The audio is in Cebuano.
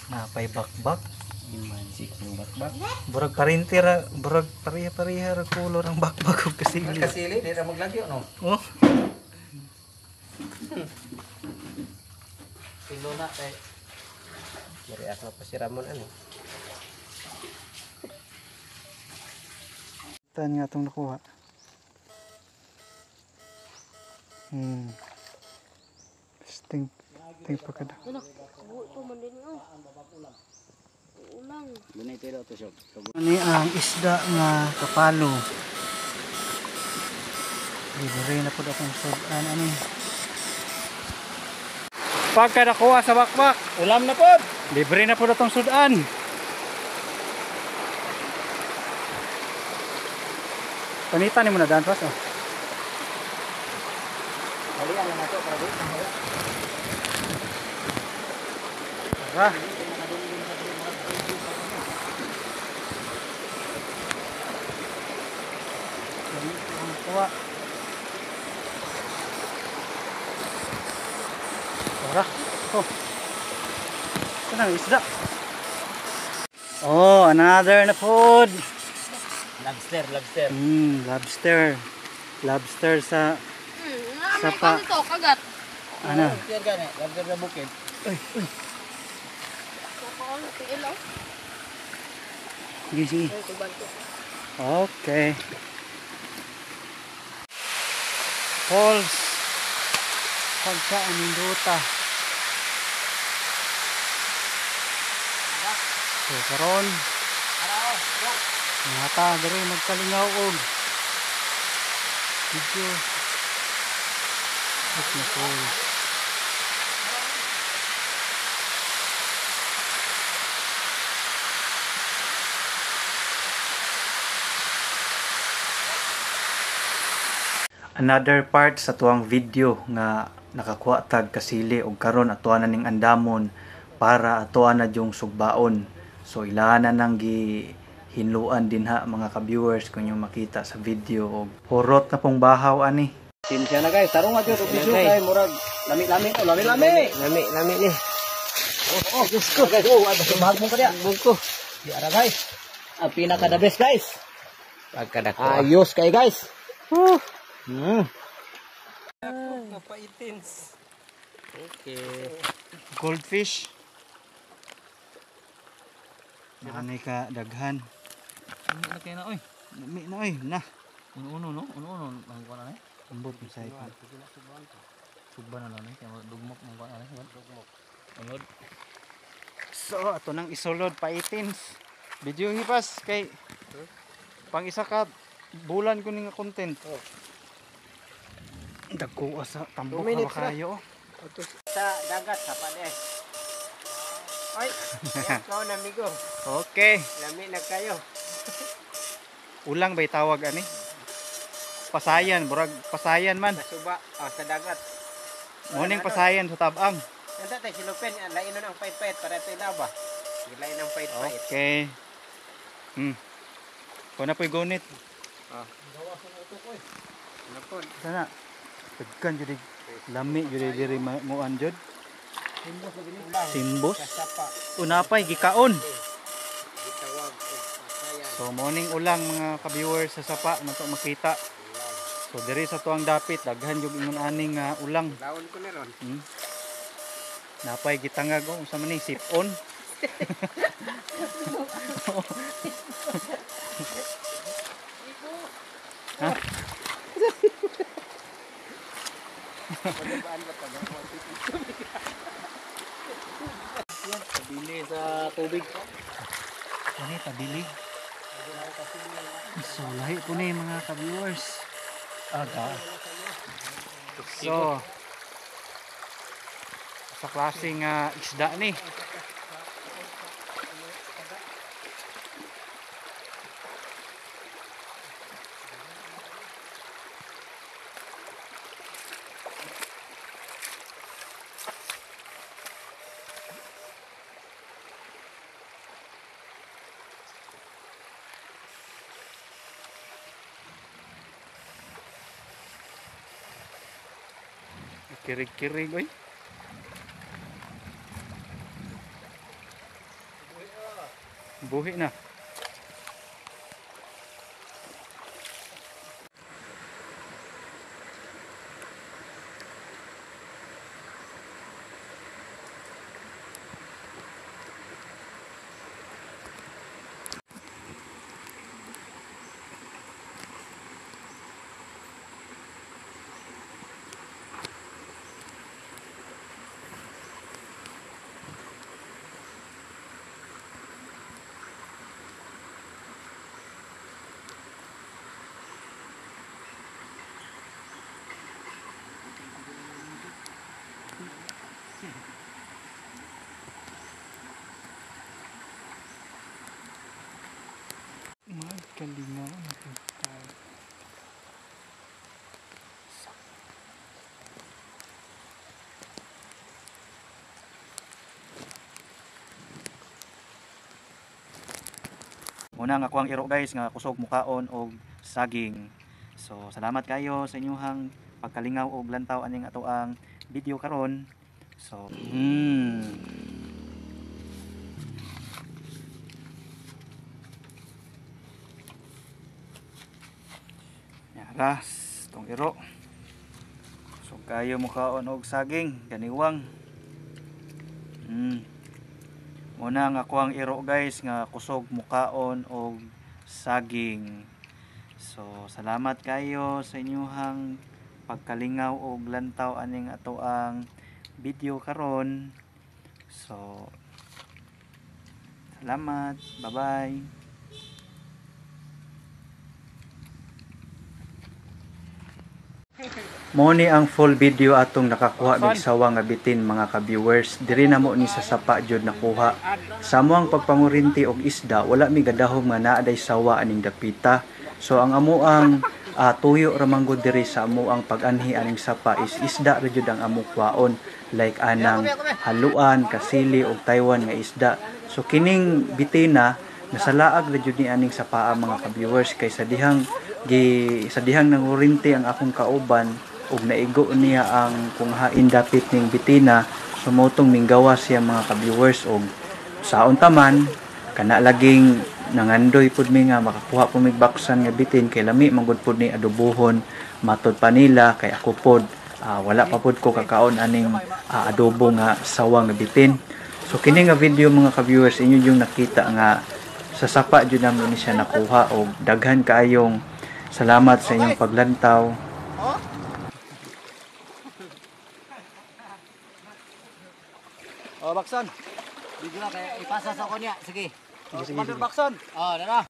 Napay bakbak. Magic ng bakbak. Burag parintira, burag pareha-pareha ra color ang bakbak ug kasili. Kasili, di ra maglagyo, no? Oh. Pilo na kay. Mari ako pa si Ramon ano. Tan nga itong nakuha. Sting ting pagkada. Ano? Buo pa man din oh. Ulang. Dunay tiro to siya. Ani ang isda nga kapalo. Libre na pud akong sudan ani. Pagka nakuha sa bakbak, Ulam na pod. libre na pud atong sudan. Panita ni mo na daan pas oh. Halian na nato para di. Tara. Kuha. Tara. Oh. Ito na, isda. Oh, another na food. Lobster, lobster. Lobster. Lobster sa Sa pa. Ito, kagat. Ano? Lobster gani, lobster sa bukid. Uy, uy. Kakaon, tiil oh. Sige, sige. Ay, tubal ko. Okay. Falls. Pagka Anindota. So karon mga ta diri magkalingaw og video. At na falls. Another part sa tuang video nga nakakuha tag kasili og karon atoa na ning andamon para atoa na yung sugbaon. So ilahan na nang gihinluan dinha mga ka-viewers kung yung makita sa video og hurot na pong bahaw ani. Sinsya na guys, tarong nga jud og video kay murag lami-lami oh, lami-lami. Lami lami ni. Oh, oh, Diyos ko. Guys, oh, ay bahag mo kaniya. Bugko. Di ara guys. Ang pinaka the best guys. Pagkadako. Ayos kay guys. Woo. Kapaitins. Okay. Goldfish. Naanay ka daghan. Ano na kayo na oy? Lami na oy, na. Uno-uno no? Uno-uno ang kuan na eh. Ambot mo sa ipon. Sugba na lang eh. Kaya dugmok ang kuan na eh. Dugmok. Unod. So ato nang isulod paitins. Video hipas kay pang isa ka bulan ko ni nga content. Oh. Dagko sa tambok 2 na minutes na. kayo. Sa dagat sa pades. Oy, ikaw na amigo. Okay. Lami na kayo. Ulang bay tawag ani? Pasayan, murag pasayan man. Sa suba, oh, sa dagat. Morning pasayan sa tabang. Nanda tayo silupin, lain nun ang pait-pait para ito ilaba. Lain ang pait-pait. Okay. Kuha na po'y gunit. Ah. Ano po? Sana. Dagkan jud lami jud diri nguan jud. Simbos. Kasapa. Unapay gikaon. Gitawag og pasayan. So morning ulang mga ka-viewers sa sapa nato makita. So diri sa tuang dapit daghan jud ingon aning ulang. Laon ko na ron. Napay gitangag oh unsa man ni sip-on. Ha? Tabili sa tubig. Ano tabili? So lahi po ni mga ka-viewers. Aga. So sa klaseng isda ni. Kirig-kirig oy. Buhi na. Magkalingaw na tayo. Muna nga kuang iro guys nga kusog mukaon og saging. So salamat kayo sa inyong pagkalingaw og lantaw aning ato ang video karon. So Ras tong iro. So kayo mukaon og saging ganiwang. Muna nga kuang iro guys nga kusog mukaon og saging. So salamat kayo sa inyong pagkalingaw og lantaw aning ato ang video karon. So salamat. Bye-bye. Mo ni ang full video atong nakakuha mig sawa nga bitin mga ka-viewers. Diri na mo ni sa sapa jud nakuha. Sa amoang pagpangurinti og isda, wala mi gadahom nga naa day sawa aning dapita. So ang amoang tuyo ra man gud diri sa amoang pag-anhi aning sapa is isda ra jud ang among kuwaon, like anang haluan, kasili og Taiwan nga isda. So kining bitina nasalaag ra jud ni aning sapaa mga ka-viewers kay sa dihang nangurinti ang akong kauban ug naigo niya ang kung hain dapit ning bitina, sumotong minggawa siya mga ka-viewers. Og saon taman kana laging nangandoy pud mi nga makakuha pud mig baksan nga bitin kay lami manggod pud ni adobohon matod pa nila kay ako pod wala pa pud ko kakaon aning adobo nga sawa nga bitin. So kini nga video mga ka-viewers inyo yung nakita nga sa sapa jud namo ni siya nakuha og daghan kaayong salamat sa inyong paglantaw. Oh, Bakson. Bigla kaya ipasa sa ko niya. Sige. Sige, sige, sige. Bakson. Oh, dara.